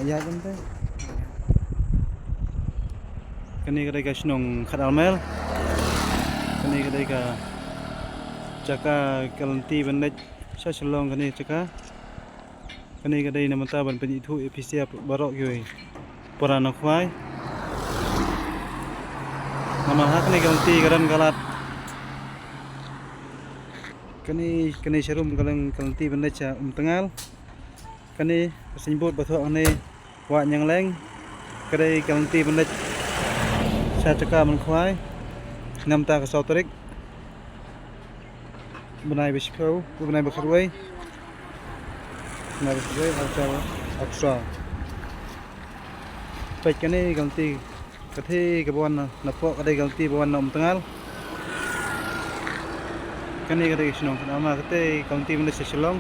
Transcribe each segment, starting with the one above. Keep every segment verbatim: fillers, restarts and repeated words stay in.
Ïaid ïa mynta. Kane ka dei ka shnong Khatar Mel. Kane ka dei ka jaka ka lynti ban leit sha Shillong, kane ka jaka. Kane ka dei na mynta ban pynithuh ïa phi sha baroh kiwei para nongkhwai. Namar ha kane ka lynti ka don ka lad. Kane, kane sharum ka lynti ban leit sha Umtngal. Kane ka signboard ba thoh hangne Wah Ñiangleng. Ka dei ka lynti ban leit sha jaka ban khwai. Namta ka saw tarik bnai ba shiphew, bnai ba khatwei. Bnai ba khatwei, ar hajar arphew saw. Peit kane ka lynti. Ka thei kaba wan na, na pok ka dei ka lynti ba wan na Umtngal. Kane ka dei ka shnong Khatar Mel, ka thei ka lynti ban leit sha Shillong.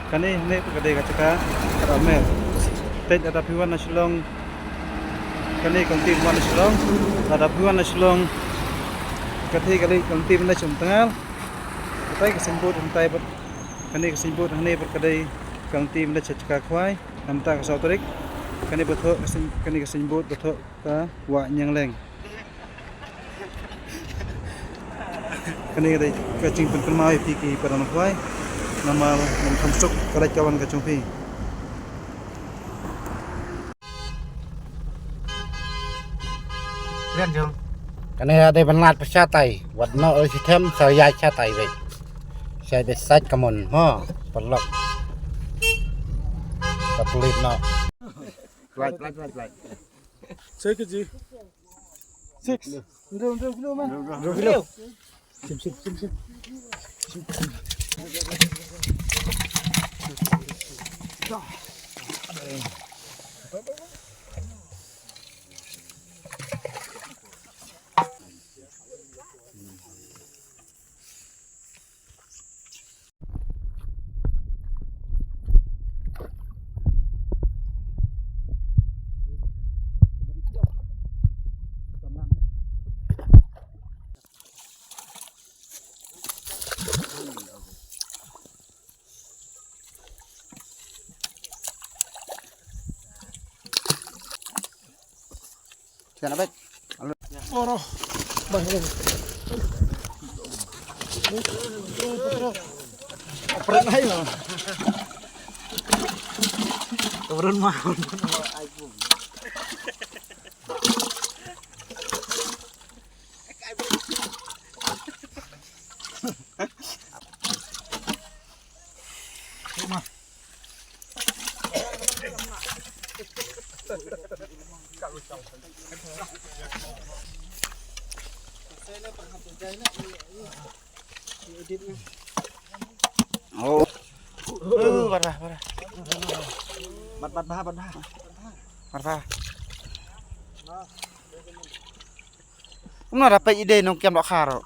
Kane hangne ka dei ka jaka Khatar Mel. Peit lada phi wan na Shillong. Kane ka lynti ban wan na Shillong. Lada phi wan na Shillong. Ka thei ka lynti ban leit sha Umtngal. Ka thei ka signboard hangne pat. Kane ka signboard hangne pat ka dei ka lynti ban leit sha jaka khwai. Namta ka saw tarik. Kane ba thoh ka sign-, kane ka signboard ba thoh ka Wah Ñiangleng. Kane ka dei ka jingpynkynmaw ïa phi ki para nongkhwai. Namar ngam kham suk ka leit ka wan ka jong phi. Kren jong. Kane ka dei ban lad pa shatai. Wat noh ïa shi them sa ïaid shatai beit. Shai beit sait ka mon mo. Paralok. Ka pulit noh. Light, light, light, light. Six kg. Six. Hynriew, hynriew kilo man. Hynriew kilo. Sim, sim, sim, sim. Sian abet. Oro. Bah, eh. Operan ayo. Operan mah. Oh. Uh, parah, parah. Bat, bat, bah, bat, bah. Parah. Kumno dapat ide nong kiam dok kharo.